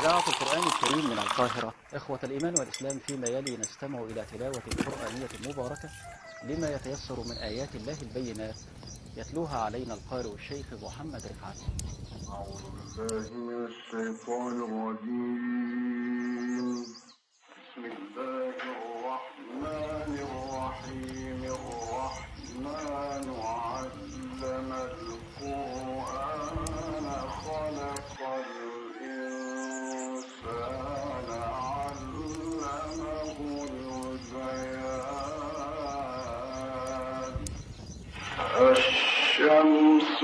إذاعة القرآن الكريم من القاهرة. إخوة الإيمان والإسلام، فيما يلي نستمع إلى تلاوة قرآنية مباركة لما يتيسر من آيات الله البينات، يتلوها علينا القارئ الشيخ محمد رفعت. أعوذ بالله من الشيطان الرجيم. بسم الله الرحمن الرحيم. الرحمن علم القرآن، خلق الإنسان، علمه البيان. الشمس